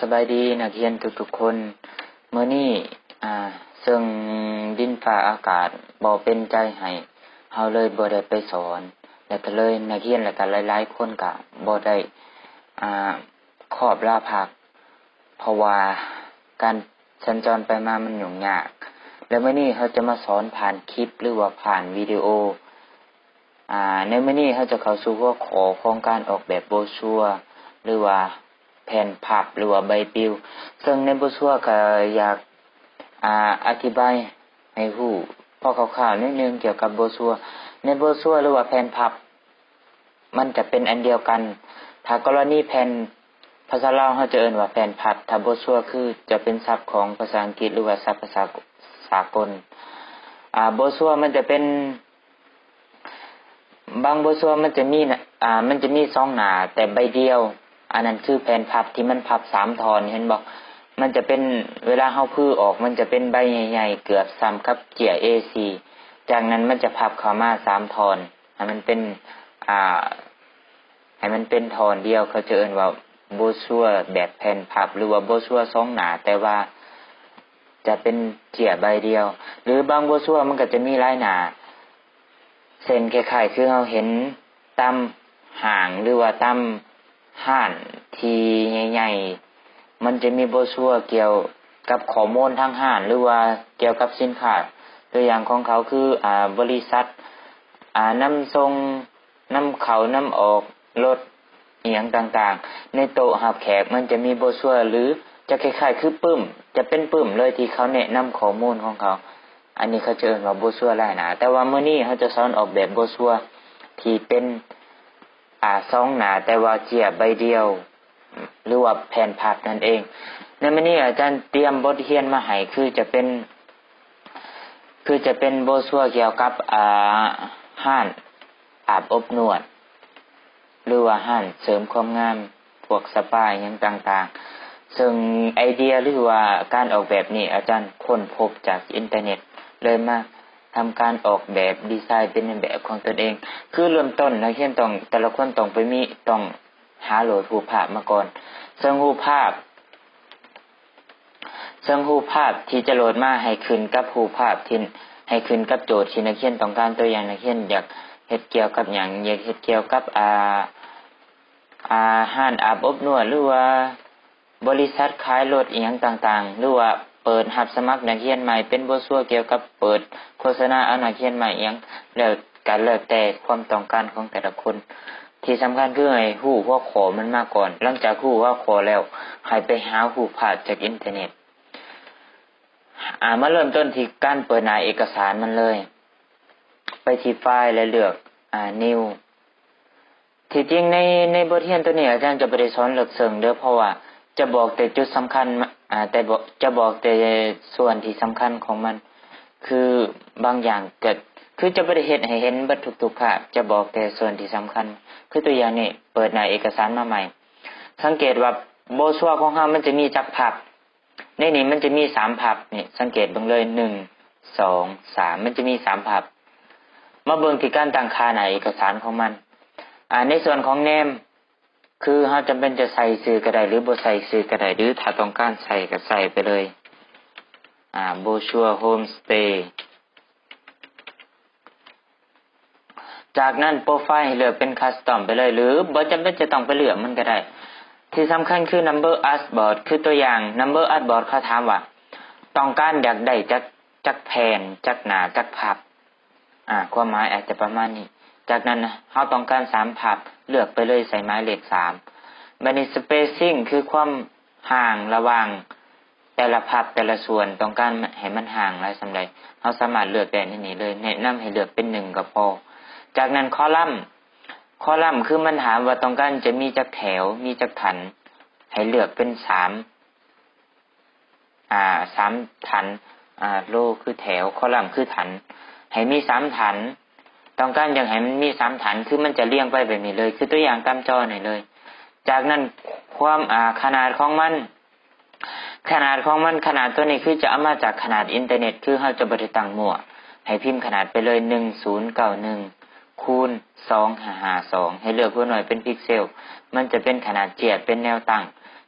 ສະບາຍດີນັກຮຽນທຸກໆຄົນ. ມື້ນີ້ ອາ ເຊິ່ງດິນຟ້າອາກາດບໍ່ເປັນໃຈໃຫ້ ເຮົາເລີຍບໍ່ໄດ້ໄປສອນ ແລະ ກະເລີຍນັກຮຽນ ແລະ ກະຫຼາຍໆຄົນກະບໍ່ໄດ້ ອາ ຄອບລາພັກ ເພາະວ່າການສັນຈອນໄປມາມັນຫຍຸ້ງຍາກ. ແລະ ມື້ນີ້ເຮົາຈະມາສອນຜ່ານຄລິບ ຫຼືວ່າຜ່ານວິດີໂອ. ອາ ໃນມື້ນີ້ເຮົາຈະເຂົ້າສູ່ຫົວຂໍ້ຂອງການອອກແບບໂບຣຊັວ ຫຼືວ່າແຜ່ນພັບ ຫຼືວ່າໃບປິວ. ເຊິ່ງໃນໂບຣຊັວກະຢາກ ອາ ອະທິບາຍໃຫ້ຮູ້ພໍຄ່າວໆໜ້ອຍໜຶ່ງກ່ຽວກັບໂບຣຊັວ. ໃນໂບຣຊັວ ຫຼືວ່າແຜ່ນພັບ ມັນຈະເປັນອັນດຽວກັນ. ຖ້າກໍລະນີແຜ່ນ ພາສາລາວເຮົາຈະເອີ້ນວ່າແຜ່ນພັບ, ຖ້າໂບຣຊັວຄືຈະເປັນສັບຂອງພາສາອັງກິດ ຫຼືວ່າສັບພາສາສາກົນ. ອາ ໂບຣຊັວມັນຈະເປັນ ບາງໂບຣຊັວມັນຈະມີ ອາ ມັນຈະມີສອງໜ້າແຕ່ໃບດຽວ, ອັນນັ້ນຄືແຜ່ນພັບທີ່ມັນພັບສາມທ່ອນ ເຫັນບໍ່? ມັນຈະເປັນ ເວລາເຮົາຜືອອອກ ມັນຈະເປັນໃບໃຫຍ່ໆ ເກືອບສ່ຳກັບເຈ້ຍເອສີ່ ຈາກນັ້ນມັນຈະພັບເຂົ້າມາສາມທ່ອນ ໃຫ້ມັນເປັນ ອາ ໃຫ້ມັນເປັນທ່ອນດຽວ. ເຂົາຈະເອີ້ນວ່າໂບຣຊັວແບບແຜ່ນພັບ ຫຼືວ່າໂບຣຊັວສອງໜ້າ ແຕ່ວ່າຈະເປັນເຈ້ຍໃບດຽວ. ຫຼືບາງໂບຣຊັວມັນກໍຈະມີຫຼາຍໜ້າ ເຊັ່ນ ຄ້າຍໆຄືເຮົາເຫັນຕາມຫ້າງ ຫຼືວ່າຕາມຮ້ານທີ່ໃຫຍ່ໆ ມັນຈະມີໂບຣຊັວກ່ຽວກັບຂໍ້ມູນທາງຮ້ານ ຫຼືວ່າກ່ຽວກັບສິນຄ້າ. ຕົວຢ່າງຂອງເຂົາຄື ອາ ບໍລິສັດ ອາ ນຳສົ່ງ ນຳເຂົ້ານຳອອກລົດ ອີ່ຫຍັງຕ່າງໆ. ໃນໂຕະຮັບແຂກມັນຈະມີໂບຣຊັວ ຫຼືຈະຄ້າຍໆຄືປຶ້ມ ຈະເປັນປຶ້ມເລີຍທີ່ເຂົາແນະນຳຂໍ້ມູນຂອງເຂົາ. ອັນນີ້ເຂົາຈະເອີ້ນວ່າໂບຣຊັວຫຼາຍໜ້າ. ແຕ່ວ່າມື້ນີ້ເຮົາຈະສອນອອກແບບໂບຣຊັວທີ່ເປັນ ອາ ສອງໜ້າ ແຕ່ວ່າເຈ້ຍໃບດຽວ ຫຼືວ່າແຜ່ນພັບນັ້ນເອງ. ໃນມື້ນີ້ອາຈານຕຽມບົດຮຽນມາໃຫ້ ຄືຈະເປັນ ຄືຈະເປັນໂບຣຊັວກ່ຽວກັບ ອາ ຮ້ານອາບອົບນວດ ຫຼືວ່າຮ້ານເສີມຄວາມງາມ ພວກສະປາ ຫຍັງຕ່າງໆ. ເຊິ່ງໄອເດຍ ຫຼືວ່າການອອກແບບນີ້ ອາຈານຄົ້ນພົບຈາກອິນເຕີເນັດ ເລີຍມາທຳການອອກແບບ ດີໄຊເປັນໃນແບບຂອງຕົນເອງ. ຄືເລີ່ມຕົ້ນ ນັກຮຽນຕ້ອງ ແຕ່ລະຄົນຕ້ອງໄປມີ ຕ້ອງ ຫາໂຫຼດຮູບພາບມາກ່ອນ. ເຊິ່ງຮູບພາບ ເຊິ່ງຮູບພາບທີ່ຈະໂຫຼດມາໃຫ້ຂຶ້ນກັບຮູບພາບທີ່ ໃຫ້ຂຶ້ນກັບໂຈດທີ່ນັກຮຽນຕ້ອງການ. ຕົວຢ່າງ ນັກຮຽນຢາກເຮັດກ່ຽວກັບຫຍັງ? ຢາກເຮັດກ່ຽວກັບ ອາ ອາ ຮ້ານອາບອົບນວດ ຫຼືວ່າບໍລິສັດຂາຍລົດອີ່ຫຍັງຕ່າງໆ ຫຼືວ່າເປີດຮັບສະໝັກນັກຮຽນໃໝ່ ເປັນໂບຣຊັວກ່ຽວກັບເປີດໂຄສະນາເອົານັກຮຽນໃໝ່ອີ່ຫຍັງ ແລ້ວ ກະແລ້ວແຕ່ຄວາມຕ້ອງການຂອງແຕ່ລະຄົນ. ທີ່ສຳຄັນຄືໃຫ້ຮູ້ຫົວຂໍ້ມັນມາກ່ອນ. ຫຼັງຈາກຮູ້ຫົວຂໍ້ແລ້ວ ໃຫ້ໄປຫາຮູບພາບຈາກອິນເຕີເນັດ. ອາ ມາເລີ່ມຕົ້ນທີ່ການເປີດໜ້າເອກະສານມັນເລີຍ. ໄປທີ່ໄຟລ໌ ແລະ ເລືອກ ອາ New. ທີ່ຈິງໃນ ໃນບົດຮຽນໂຕນີ້ ອາຈານຈະບໍ່ໄດ້ສອນເລິກເຊິ່ງເດີ້ ເພາະວ່າຈະບອກແຕ່ຈຸດສຳຄັນ ອາ ແຕ່ ຈະບອກແຕ່ສ່ວນທີ່ສຳຄັນຂອງມັນ. ຄືບາງຢ່າງກໍ ຄືຈະບໍ່ໄດ້ເຮັດໃຫ້ເຫັນເບິດທຸກໆພາບ ຈະບອກແຕ່ສ່ວນທີ່ສຳຄັນ. ຄືຕົວຢ່າງນີ້ ເປີດໜ້າເອກະສານມາໃໝ່ ສັງເກດວ່າໂບຣຊັວຂອງເຮົາມັນຈະມີຈັກພັບ? ໃນນີ້ມັນຈະມີສາມພັບ ນີ້ ສັງເກດເບິ່ງເລີຍ ໜຶ່ງ ສອງ ສາມ ມັນຈະມີສາມພັບ. ມາເບິ່ງທີ່ການຕັ້ງຄ່າໜ້າເອກະສານຂອງມັນ. ອາ ໃນສ່ວນຂອງ Name ຄືເຮົາຈຳເປັນຈະໃສ່ຊື່ກໍໄດ້ ຫຼືບໍ່ໃສ່ຊື່ກໍໄດ້ ຫຼືຖ້າຕ້ອງການໃສ່ກໍໃສ່ໄປເລີຍ ອາ Brochure Homestay. ຈາກນັ້ນ Profile ໃຫ້ເລືອກເປັນ Custom ໄປເລີຍ ຫຼືບໍ່ຈຳເປັນຈະຕ້ອງໄປເລືອກມັນກໍໄດ້. ທີ່ສຳຄັນຄື Number Artboard ຄືຕົວຢ່າງ Number Artboard ເຂົາຖາມວ່າ ຕ້ອງການຢາກໄດ້ຈັກ ຈັກແຜ່ນ ຈັກໜ້າ ຈັກພັບ. ອາ ຄວາມໝາຍອາດຈະປະມານນີ້. ຈາກນັ້ນເຮົາຕ້ອງການສາມພັບ ເລືອກໄປເລີຍໃສ່ໝາຍເລກສາມ. ບາດນີ້ Spacing ຄືຄວາມຫ່າງລະຫວ່າງແຕ່ລະພັບ ແຕ່ລະສ່ວນ ຕ້ອງການໃຫ້ມັນຫ່າງຫຼາຍສ່ຳໃດ ເຮົາສາມາດເລືອກໄດ້ໃນນີ້ເລີຍ. ແນະນຳໃຫ້ເລືອກເປັນໜຶ່ງກໍພໍ. ຈາກນັ້ນ Column Column ຄືມັນຖາມວ່າຕ້ອງການຈະມີຈັກແຖວ ມີຈັກຖັນ ໃຫ້ເລືອກເປັນສາມ ອາ ສາມຖັນ ອາ Row ຄືແຖວ Column ຄືຖັນ ໃຫ້ມີສາມຖັນ. ຕ້ອງການຢາກໃຫ້ມັນມີສາມຖັນ ຄືມັນຈະລຽງໄປແບບນີ້ເລີຍ ຄືຕົວຢ່າງຕາມຈໍນີ້ເລີຍ. ຈາກນັ້ນ ຄວາມ ອາ ຂະໜາດຂອງມັນ ຂະໜາດຂອງມັນ ຂະໜາດຕົວນີ້ຄືຈະເອົາມາຈາກຂະໜາດອິນເຕີເນັດ ຄືເຮົາຈະບໍ່ໄດ້ຕັ້ງມົ້ວ ໃຫ້ພິມຂະໜາດໄປເລີຍ ໜຶ່ງສູນເກົ້າໜຶ່ງ ຄູນສອງຫ້າຫ້າສອງ ໃຫ້ເລືອກຫົວໜ່ວຍເປັນພິກເຊວ ມັນຈະເປັນຂະໜາດເຈ້ຍ ເປັນແນວຕັ້ງ.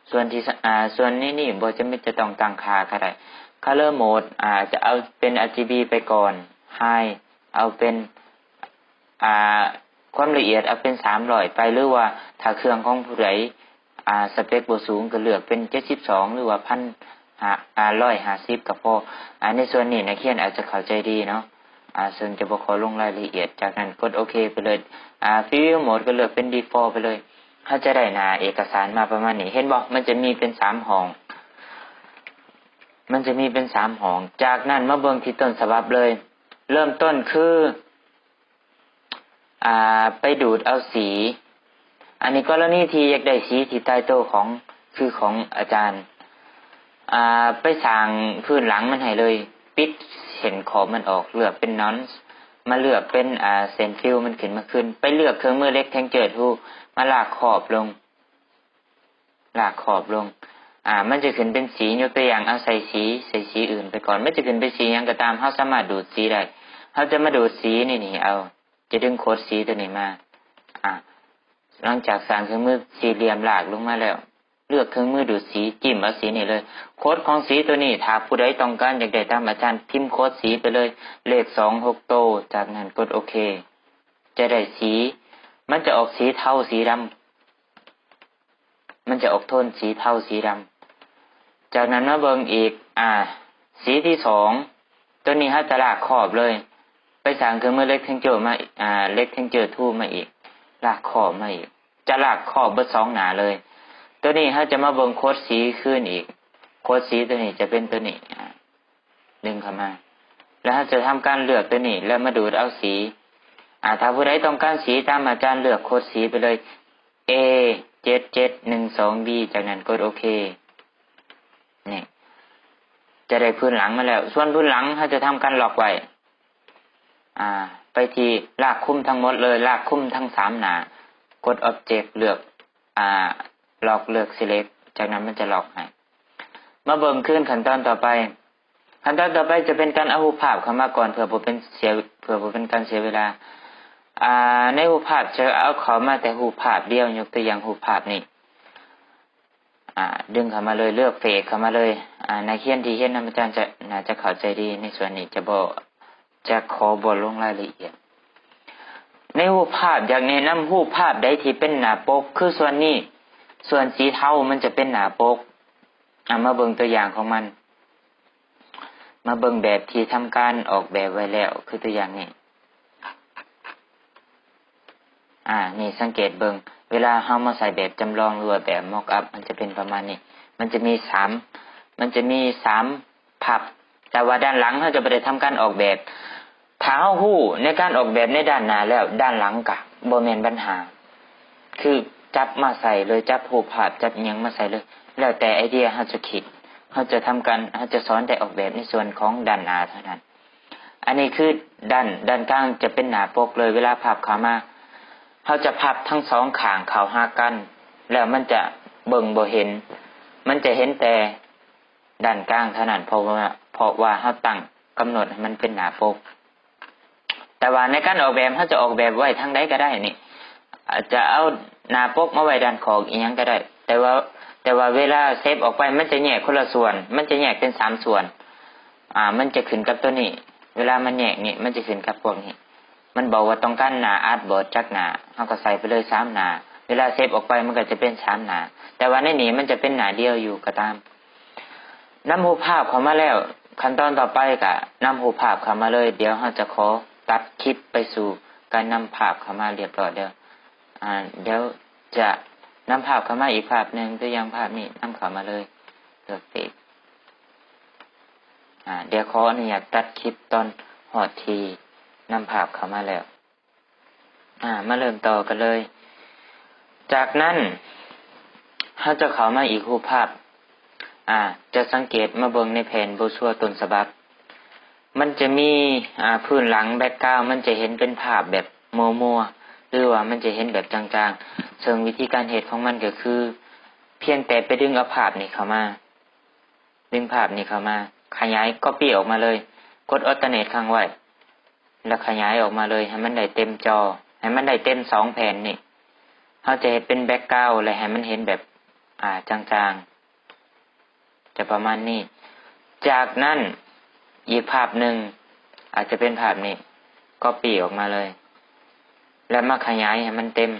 ສ່ວນທີ່ ອາ ສ່ວນໃນນີ້ບໍ່ຈຳເປັນຈະຕ້ອງຕັ້ງຄ່າກໍໄດ້. Color mode ອາ ຈະເອົາເປັນ RGB ໄປກ່ອນ, High ເອົາເປັນ ອາ ຄວາມລະອຽດເອົາເປັນສາມຮ້ອຍໄປ ຫຼືວ່າຖ້າເຄື່ອງຂອງຜູ້ໃດ ອາ ສະເປັກບໍ່ສູງກໍເລືອກເປັນເຈັດສິບສອງ ຫຼືວ່າພັນ ອາ ຮ້ອຍຫ້າສິບກໍພໍ. ອາ ໃນສ່ວນນີ້ນັກຮຽນອາດຈະເຂົ້າໃຈດີເນາະ. ອາ ເຊິ່ງຈະບໍ່ຂໍລົງລາຍລະອຽດ. ຈາກນັ້ນກົດໂອເຄໄປເລີຍ. ອາ Preview Mode ກໍເລືອກເປັນ Default ໄປເລີຍ. ເຮົາຈະໄດ້ໜ້າເອກະສານມາປະມານນີ້. ເຫັນບໍ່? ມັນຈະມີເປັນສາມຫ້ອງ, ມັນຈະມີເປັນສາມຫ້ອງ. ຈາກນັ້ນມາເບິ່ງທີ່ຕົ້ນສະບັບເລີຍ. ເລີ່ມຕົ້ນຄື ອາ ໄປດູດເອົາສີ. ອັນນີ້ກໍລະນີທີ່ຢາກໄດ້ສີທີ່ຕາຍໂຕຂອງ ຄືຂອງອາຈານ. ອາ ໄປສ້າງພື້ນຫຼັງມັນໃຫ້ເລີຍ, ປິດເສັ້ນຂອບມັນອອກ, ເລືອກເປັນ None, ມາເລືອກເປັນ ອາ ເສັ້ນ Fill ມັນຂຶ້ນມາຄືນ. ໄປເລືອກເຄື່ອງມື Rectangle Tool ມາລາກຂອບລົງ. ລາກຂອບລົງ. ອາ ມັນຈະຂຶ້ນເປັນສີ, ຍົກຕົວຢ່າງ ເອົາໃສ່ສີ, ໃສ່ສີອື່ນໄປກ່ອນ. ມັນຈະຂຶ້ນເປັນສີຫຍັງກໍຕາມ, ເຮົາສາມາດດູດສີໄດ້. ເຮົາຈະມາດູດສີໃນນີ້ເອົາ, ຈະດຶງໂຄດສີຕົວນີ້ມາ. ອາ ຫຼັງຈາກສ້າງເຄື່ອງມືສີ່ຫຼ່ຽມລາກລົງມາແລ້ວ, ເລືອກເຄື່ອງມືດູດສີ, ຈິ້ມເອົາສີນີ້ເລີຍ. ໂຄດຂອງສີຕົວນີ້ ຖ້າຜູ້ໃດຕ້ອງການຢາກໄດ້ຕາມອາຈານ, ພິມໂຄດສີໄປເລີຍ, ເລກສອງ ຫົກໂຕ, ຈາກນັ້ນກົດໂອເຄ. ຈະໄດ້ສີ, ມັນຈະອອກສີເທົາ, ສີດຳ. ມັນຈະອອກໂທນສີເທົາ ສີດຳ. ຈາກນັ້ນມາເບິ່ງອີກ ອາ ສີທີສອງ, ຕົວນີ້ເຮົາຈະລາກຂອບເລີຍ, ໄປສ້າງເຄື່ອງມື Rectangle ມາ ອາ Rectangle Tool ມາອີກ, ລາກຂອບມາອີກ, ຈະລາກຂອບເບິດສອງໜ້າເລີຍ. ຕົວນີ້ເຮົາຈະມາເບິ່ງໂຄດສີຄືນອີກ, ໂຄດສີຕົວນີ້ຈະເປັນຕົວນີ້ ອາ ດຶງເຂົ້າມາ ແລ້ວເຮົາຈະທຳການເລືອກຕົວນີ້ ແລ້ວມາດູດເອົາສີ. ອາ ຖ້າຜູ້ໃດຕ້ອງການສີຕາມອາຈານ ເລືອກໂຄດສີໄປເລີຍ A ເຈັດເຈັດໜຶ່ງສອງ B ຈາກນັ້ນກົດໂອເຄ. ນີ້ ຈະໄດ້ພື້ນຫຼັງມາແລ້ວ. ສ່ວນພື້ນຫຼັງເຮົາຈະທຳການລັອກໄວ້ ອາ ໄປທີ່ລາກຄຸມທັງໝົດເລີຍ, ລາກຄຸມທັງສາມໜ້າ, ກົດ Object ເລືອກ ອາ ລັອກ ເລືອກ Select ຈາກນັ້ນມັນຈະລັອກໃຫ້. ມາເບິ່ງຄືນຂັ້ນຕອນຕໍ່ໄປ. ຂັ້ນຕອນຕໍ່ໄປຈະເປັນການເອົາຮູບພາບເຂົ້າມາກ່ອນ ເພື່ອບໍ່ເປັນເສຍ ເພື່ອບໍ່ເປັນການເສຍເວລາ. ອາ ໃນຮູບພາບຈະເອົາເຂົ້າມາແຕ່ຮູບພາບດຽວ, ຍົກຕົວຢ່າງຮູບພາບນີ້. ອາ ດຶງເຂົ້າມາເລີຍ, ເລືອກ Face ເຂົ້າມາເລີຍ. ອາ ນັກຮຽນທີ່ຮຽນນຳອາຈານຈະ ໜ້າຈະເຂົ້າໃຈດີໃນສ່ວນນີ້, ຈະບໍ່ ຈະຂໍບໍ່ລົງລາຍລະອຽດ. ໃນຮູບພາບ ຢາກແນະນຳຮູບພາບໃດທີ່ເປັນໜ້າປົກ ຄືສ່ວນນີ້, ສ່ວນສີເທົາມັນຈະເປັນໜ້າປົກ. ອາ ມາເບິ່ງຕົວຢ່າງຂອງມັນ, ມາເບິ່ງແບບທີ່ທຳການອອກແບບໄວ້ແລ້ວ ຄືຕົວຢ່າງນີ້. ອາ ນີ້ສັງເກດເບິ່ງ, ເວລາເຮົາມາໃສ່ແບບຈຳລອງ ຫຼືວ່າແບບ Mock Up ມັນຈະເປັນປະມານນີ້, ມັນຈະມີສາມ ມັນຈະມີສາມ ພັບ, ແຕ່ວ່າດ້ານຫຼັງເຮົາຈະບໍ່ໄດ້ທຳການອອກແບບ. ຖ້າເຮົາຮູ້ໃນການອອກແບບໃນດ້ານໜ້າແລ້ວ, ດ້ານຫຼັງກະບໍ່ແມ່ນບັນຫາ, ຄືຈັບມາໃສ່ເລີຍ, ຈັບຮູບພາບ, ຈັບອີ່ຫຍັງມາໃສ່ເລີຍ, ແລ້ວແຕ່ໄອເດຍເຮົາຈະຄິດ. ເຮົາຈະທຳການ, ເຮົາຈະສອນແຕ່ອອກແບບໃນສ່ວນຂອງດ້ານໜ້າເທົ່ານັ້ນ. ອັນນີ້ຄືດ້ານ, ດ້ານກາງຈະເປັນໜ້າປົກເລີຍ. ເວລາພັບເຂົ້າມາ, ເຮົາຈະພັບທັງສອງຂ້າງເຂົ້າຫາກັນ, ແລ້ວມັນຈະເບິ່ງບໍ່ເຫັນ, ມັນຈະເຫັນແຕ່ ດ້ານກາງເທົ່ານັ້ນ, ເພາະວ່າ ເພາະວ່າເຮົາຕັ້ງກຳນົດໃຫ້ມັນເປັນໜ້າປົກ. ແຕ່ວ່າໃນການອອກແບບ ເຮົາຈະອອກແບບໄວ້ທາງໃດກໍໄດ້ນີ້, ອາດຈະເອົາໜ້າປົກມາໄວ້ດ້ານຂອບອີ່ຫຍັງກໍໄດ້, ແຕ່ວ່າ ແຕ່ວ່າເວລາເຊບອອກໄປ ມັນຈະແຍກຄົນລະສ່ວນ, ມັນຈະແຍກເປັນສາມສ່ວນ. ອາ ມັນຈະຂຶ້ນກັບຕົວນີ້, ເວລາມັນແຍກນີ້ ມັນຈະຂຶ້ນກັບພວກນີ້. ມັນບອກວ່າຕ້ອງການໜ້າອາດບອດຈັກໜ້າ, ເຮົາກໍໃສ່ໄປເລີຍສາມໜ້າ, ເວລາເຊບອອກໄປ ມັນກໍຈະເປັນສາມໜ້າ, ແຕ່ວ່າໃນນີ້ມັນຈະເປັນໜ້າດຽວຢູ່ກໍຕາມ. ນຳຮູບພາບເຂົ້າມາແລ້ວ, ຂັ້ນຕອນຕໍ່ໄປກະນຳຮູບພາບເຂົ້າມາເລີຍ. ດຽວເຮົາຈະຂໍຕັດຄລິບໄປສູ່ການນຳພາບເຂົ້າມາຮຽບຮ້ອຍແລ້ວ. ອາ ດຽວຈະນຳພາບເຂົ້າມາອີກພາບໜຶ່ງ, ຕົວຢ່າງພາບນີ້ນຳເຂົ້າມາເລີຍ, ເລືອກເຟກ. ອາ ດຽວຂໍອະນຸຍາດຕັດຄລິບຕອນຮອດທີ່ນຳພາບເຂົ້າມາແລ້ວ. ອາ ມາເລີ່ມຕໍ່ກັນເລີຍ. ຈາກນັ້ນ ເຮົາຈະເຂົ້າມາອີກຮູບພາບ. ອາ ຈະສັງເກດມາເບິ່ງໃນແຜ່ນໂບຣຊົວຕົ້ນສະບັບ. ມັນຈະມີ ອາ ພື້ນຫຼັງ background ມັນຈະເຫັນເປັນພາບແບບມົວໆ ຫຼືວ່າມັນຈະເຫັນແບບຈາງໆ. ເຊິ່ງວິທີການເຮັດຂອງມັນກໍຄື ພຽງແຕ່ໄປດຶງເອົາພາບນີ້ເຂົ້າມາ. ດຶງພາບນີ້ເຂົ້າມາ, ຂະຫຍາຍ copy ອອກມາເລີຍ, ກົດ Alternate ຄ້າງໄວ້ ແລ້ວຂະຫຍາຍອອກມາເລີຍ ໃຫ້ມັນໄດ້ເຕັມຈໍ, ໃຫ້ມັນໄດ້ເຕັມສອງແຜ່ນນີ້. ເຮົາຈະເຮັດເປັນ background ແລະ ໃຫ້ມັນເຫັນແບບ ອ່າ ຈາງໆ ຈະປະມານນີ້. ຈາກນັ້ນອີກພາບໜຶ່ງ ອາດຈະເປັນພາບນີ້ ກັອບປີ້ອອກມາເລີຍ ແລ້ວມາຂະຫຍາຍໃຫ້ມັນເຕັມ.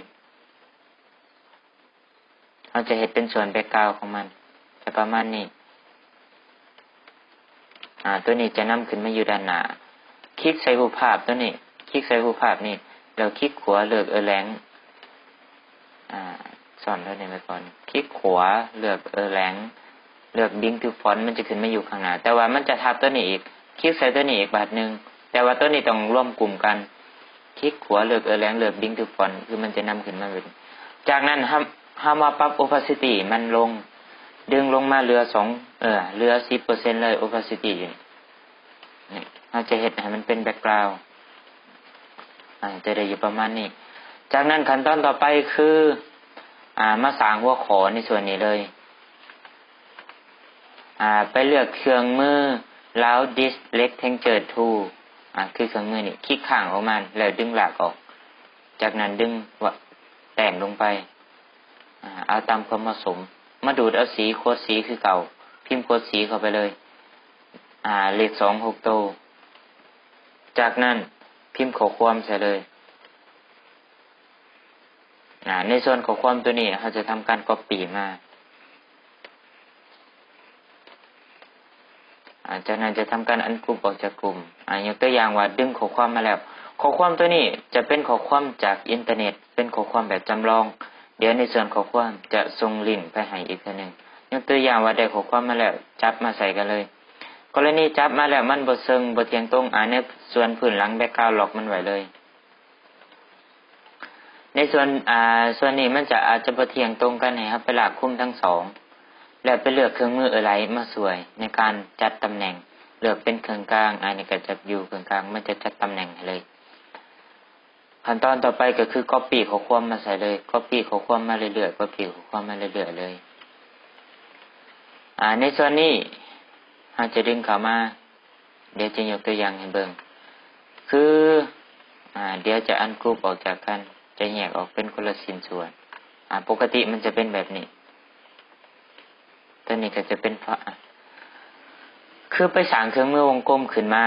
ເຮົາຈະເຮັດເປັນສ່ວນແບັກກຣາວຂອງມັນ ຈະປະມານນີ້. ອາ ຕົວນີ້ຈະນຳຂຶ້ນມາຢູ່ດ້ານໜ້າ. ຄລິກໃສ່ຮູບພາບຕົວນີ້ ຄລິກໃສ່ຮູບພາບນີ້ ແລ້ວຄລິກຂວາເລືອກ Erlang ອາ ຊ້ອນຕົວນີ້ໄວ້ກ່ອນ. ຄລິກຂວາເລືອກ Erlang ເລືອກ Bring to Front ມັນຈະຂຶ້ນມາຢູ່ຂ້າງໜ້າ ແຕ່ວ່າມັນຈະທັບຕົວນີ້ອີກ. ຄລິກໃສ່ຕົວນີ້ອີກບາດໜຶ່ງ ແຕ່ວ່າຕົວນີ້ຕ້ອງລວມກຸ່ມກັນ. ຄລິກຂວາເລືອກ Erlang ເລືອກ Bring to Front ຄືມັນຈະນຳຂຶ້ນມາເປັນ. ຈາກນັ້ນເຮົາ ເຮົາມາປັບ opacity ມັນລົງ ດຶງລົງມາເຫຼືອສອງ ເອີ ເຫຼືອສິບເປີເຊັນເລີຍ opacity ຢູ່ນີ້. ນີ້ ເຮົາຈະເຮັດໃຫ້ມັນເປັນແບັກກຣາວ ອາ ຈະໄດ້ຢູ່ປະມານນີ້. ຈາກນັ້ນຂັ້ນຕອນຕໍ່ໄປຄື ອາ ມາສ້າງຫົວຂໍ້ໃນສ່ວນນີ້ເລີຍ. ອາ ໄປເລືອກເຄື່ອງມື Round Disc Rectangle Tool ອາ ຄືເຄື່ອງມືນີ້ ຄລິກຂ້າງອອກມາ ແລ້ວດຶງລາກອອກ. ຈາກນັ້ນດຶງແຕ້ມລົງໄປ ອາ ເອົາຕາມຄວາມເໝາະສົມ. ມາດູດເອົາສີ ໂຄດສີຄືເກົ່າ ພິມໂຄດສີເຂົ້າໄປເລີຍ ອາ ເລກສອງ ຫົກໂຕ. ຈາກນັ້ນພິມຂໍ້ຄວາມໃສ່ເລີຍ. ອາ ໃນສ່ວນຂໍ້ຄວາມຕົວນີ້ ເຮົາຈະທຳການກັອບປີ້ມາ. ອາ ຈາກນັ້ນຈະທຳການອັນກຣຸບອອກຈາກກຸ່ມ. ອາ ຍົກຕົວຢ່າງວ່າດຶງຂໍ້ຄວາມມາແລ້ວ ຂໍ້ຄວາມຕົວນີ້ຈະເປັນຂໍ້ຄວາມຈາກອິນເຕີເນັດ ເປັນຂໍ້ຄວາມແບບຈຳລອງ. ດຽວໃນສ່ວນຂໍ້ຄວາມຈະສົ່ງລິ້ງໄປໃຫ້ອີກເທື່ອໜຶ່ງ. ຍົກຕົວຢ່າງວ່າໄດ້ຂໍ້ຄວາມມາແລ້ວ ຈັບມາໃສ່ກັນເລີຍ. ກໍລະນີຈັບມາແລ້ວມັນບໍ່ເຊິ່ງ ບໍ່ທ່ຽງຕົງ ອາ ໃນສ່ວນພື້ນຫຼັງ background ລັອກມັນໄວ້ເລີຍ. ໃນສ່ວນ ອາ ສ່ວນນີ້ມັນຈະອາດຈະບໍ່ທ່ຽງຕົງກັນ ໃຫ້ເຮົາໄປລາກຄຸມທັງສອງ ແລ້ວໄປເລືອກເຄື່ອງມື Align ມາຊ່ວຍໃນການຈັດຕຳແໜ່ງ. ເລືອກເປັນເຄິ່ງກາງ ອາ ນີ້ກໍຈະຢູ່ເຄິ່ງກາງ ມັນຈະຈັດຕຳແໜ່ງໃຫ້ເລີຍ. ຂັ້ນຕອນຕໍ່ໄປກໍຄືກັອບປີ້ຂໍ້ຄວາມມາໃສ່ເລີຍ ກັອບປີ້ຂໍ້ຄວາມມາເລື້ອຍໆ ກັອບປີ້ຂໍ້ຄວາມມາເລື້ອຍໆເລີຍ. ອາ ໃນສ່ວນນີ້ເຮົາຈະດຶງເຂົ້າມາ ດຽວຈະຍົກຕົວຢ່າງໃຫ້ເບິ່ງ ຄື ອາ ດຽວຈະອັນກຣຸບອອກຈາກກັນ ຈະແຍກອອກເປັນຄົນລະຊິ້ນສ່ວນ. ອາ ປົກກະຕິມັນຈະເປັນແບບນີ້ ຕົວນີ້ກໍຈະເປັນ ອາ ຄືໄປສ້າງເຄື່ອງມືວົງກົມຂຶ້ນມາ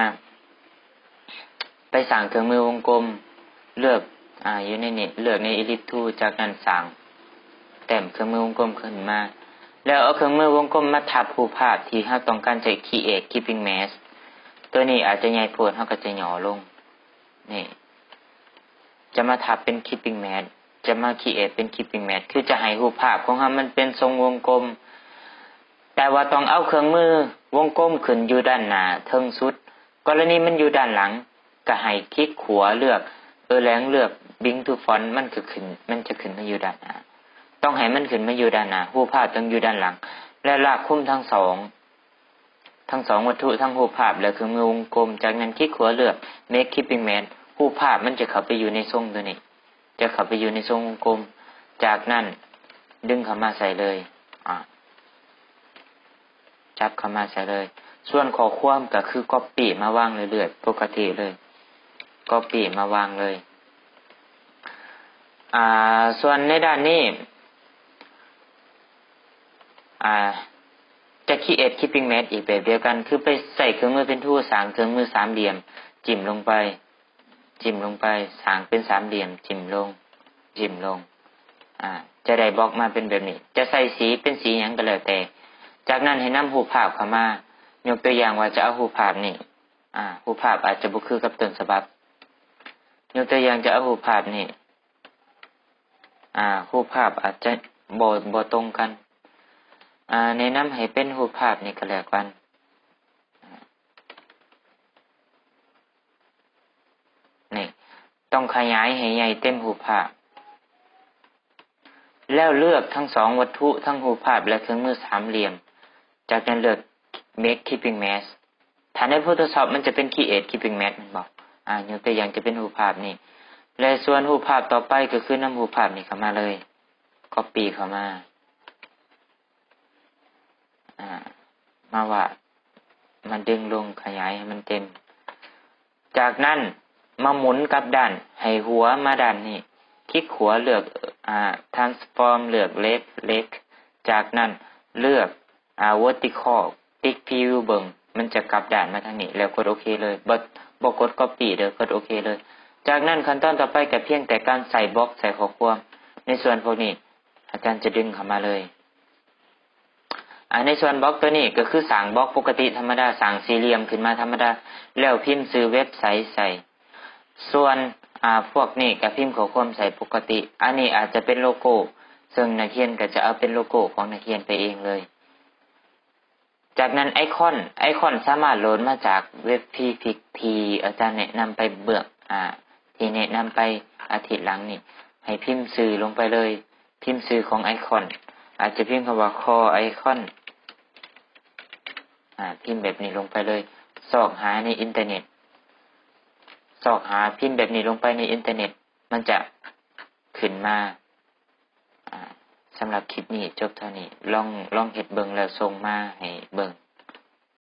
ໄປສ້າງເຄື່ອງມືວົງກົມ ເລືອກ ອາ ຢູ່ໃນນີ້ ເລືອກໃນ Ellipse Tool ຈາກນັ້ນສ້າງ ແຕ້ມເຄື່ອງມືວົງກົມຂຶ້ນມາ ແລ້ວເອົາເຄື່ອງມືວົງກົມມາທັບຮູບພາບທີ່ເຮົາຕ້ອງການຈະ create clipping mask. ຕົວນີ້ອາດຈະໃຫຍ່ໂພດ ເຮົາກໍຈະຫຍໍ້ລົງ ນີ້ ຈະມາທັບເປັນ clipping mask ຈະມາ create ເປັນ clipping mask ຄືຈະໃຫ້ຮູບພາບຂອງເຮົາມັນເປັນຊົງວົງກົມ ແຕ່ວ່າຕ້ອງເອົາເຄື່ອງມືວົງກົມຂຶ້ນຢູ່ດ້ານໜ້າເທິງສຸດ. ກໍລະນີມັນຢູ່ດ້ານຫຼັງ ກໍໃຫ້ຄລິກຂວາເລືອກ Erlang ເລືອກ Bring to Front ມັນກໍຂຶ້ນ ມັນຈະຂຶ້ນມາຢູ່ດ້ານໜ້າ. ຕ້ອງໃຫ້ມັນຂຶ້ນມາຢູ່ດ້ານໜ້າ ຮູບພາບຕ້ອງຢູ່ດ້ານຫຼັງ ແລະ ລາກຄຸມທັງສອງ ທັງສອງວັດຖຸ ທັງຮູບພາບ ແລະ ເຄື່ອງມືວົງກົມ. ຈາກນັ້ນຄລິກຂວາເລືອກ Make Clipping Mask ຮູບພາບມັນຈະເຂົ້າໄປຢູ່ໃນຊົງຕົວນີ້ ຈະເຂົ້າໄປຢູ່ໃນຊົງວົງກົມ. ຈາກນັ້ນດຶງເຂົ້າມາໃສ່ເລີຍ ອາ ຈັບເຂົ້າມາໃສ່ເລີຍ. ສ່ວນຂໍ້ຄວາມກໍຄືກັອບປີ້ມາວາງເລື້ອຍໆ ປົກກະຕິເລີຍ ກັອບປີ້ມາວາງເລີຍ. ອາ ສ່ວນໃນດ້ານນີ້ ອາ ຈະ create clipping mask ອີກແບບດຽວກັນ ຄືໄປໃຊ້ເຄື່ອງມື Pen Tool ສ້າງເຄື່ອງມືສາມຫຼ່ຽມ ຈິ້ມລົງໄປ ຈິ້ມລົງໄປ ສ້າງເປັນສາມຫຼ່ຽມ ຈິ້ມລົງ ຈິ້ມລົງ ອາ ຈະໄດ້ບລັອກມາເປັນແບບນີ້. ຈະໃສ່ສີເປັນສີຫຍັງກໍແລ້ວແຕ່. ຈາກນັ້ນໃຫ້ນຳຮູບພາບເຂົ້າມາ ຍົກຕົວຢ່າງວ່າຈະເອົາຮູບພາບນີ້ ອາ ຮູບພາບອາດຈະບໍ່ຄືກັບຕົ້ນສະບັບ. ຍົກຕົວຢ່າງຈະເອົາຮູບພາບນີ້ ອາ ຮູບພາບອາດຈະບໍ່ ບໍ່ຕົງກັນ ອາ ແນະນຳໃຫ້ເປັນຮູບພາບນີ້ກໍແລ້ວກັນ. ນີ້ ຕ້ອງຂະຫຍາຍໃຫ້ໃຫຍ່ເຕັມຮູບພາບ ແລ້ວເລືອກທັງສອງວັດຖຸ ທັງຮູບພາບ ແລະ ເຄື່ອງມືສາມຫຼ່ຽມ. ຈາກນັ້ນເລືອກ Make Clipping Mask. ຖ້າໃນ Photoshop ມັນຈະເປັນ Create Clipping Mask ແມ່ນບໍ່? ອາ ຍົກຕົວຢ່າງຈະເປັນຮູບພາບນີ້ ແລະ ສ່ວນຮູບພາບຕໍ່ໄປກໍຄືນຳຮູບພາບນີ້ເຂົ້າມາເລີຍ Copy ເຂົ້າມາ ອາ ມາວາດ ມາດຶງລົງຂະຫຍາຍໃຫ້ມັນເຕັມ. ຈາກນັ້ນມາໝູນກັບດ້ານ ໃຫ້ຫົວມາດ້ານນີ້ ຄລິກຂວາເລືອກ ອາ Transform ເລືອກ Left Leg ຈາກນັ້ນເລືອກ ອາ ເວີຕິຄໍ ຕິກພຣີວິວເບິ່ງ ມັນຈະກັບດ້ານມາທາງນີ້ ແລ້ວກົດໂອເຄເລີຍ. ບໍ່ ບໍ່ກົດກັອບປີ້ເດີ້ ກົດໂອເຄເລີຍ. ຈາກນັ້ນຂັ້ນຕອນຕໍ່ໄປກໍພຽງແຕ່ການໃສ່ບັອກ ໃສ່ຂໍ້ຄວາມ ໃນສ່ວນພວກນີ້ ອາຈານຈະດຶງເຂົ້າມາເລີຍ. ອາ ໃນສ່ວນບັອກຕົວນີ້ກໍຄືສ້າງບັອກປົກກະຕິທຳມະດາ ສ້າງສີ່ຫຼ່ຽມຂຶ້ນມາທຳມະດາ ແລ້ວພິມຊື່ເວັບໄຊໃສ່. ສ່ວນ ອາ ພວກນີ້ກໍພິມຂໍ້ຄວາມໃສ່ປົກກະຕິ. ອັນນີ້ອາດຈະເປັນໂລໂກ້ ເຊິ່ງນັກຮຽນກໍຈະເອົາເປັນໂລໂກ້ຂອງນັກຮຽນໄປເອງເລີຍ. ຈາກນັ້ນໄອຄອນ ໄອຄອນສາມາດໂຫຼດມາຈາກເວັບພຣີຟິກທີ່ອາຈານແນະນຳໄປເບື້ອງ ອາ ທີ່ແນະນຳໄປອາທິດຫຼັງນີ້ ໃຫ້ພິມຊື່ລົງໄປເລີຍ. ພິມຊື່ຂອງໄອຄອນ ອາດຈະພິມຄຳວ່າຄໍໄອຄອນ ອາ ພິມແບບນີ້ລົງໄປເລີຍ. ຊອກຫາໃນອິນເຕີເນັດ ຊອກຫາ ພິມແບບນີ້ລົງໄປໃນອິນເຕີເນັດ ມັນຈະຂຶ້ນມາ. ອາ ສຳລັບຄລິບນີ້ຈົບເທົ່ານີ້. ລອງ ລອງເຮັດເບິ່ງແລ້ວສົ່ງມາໃຫ້ເບິ່ງ.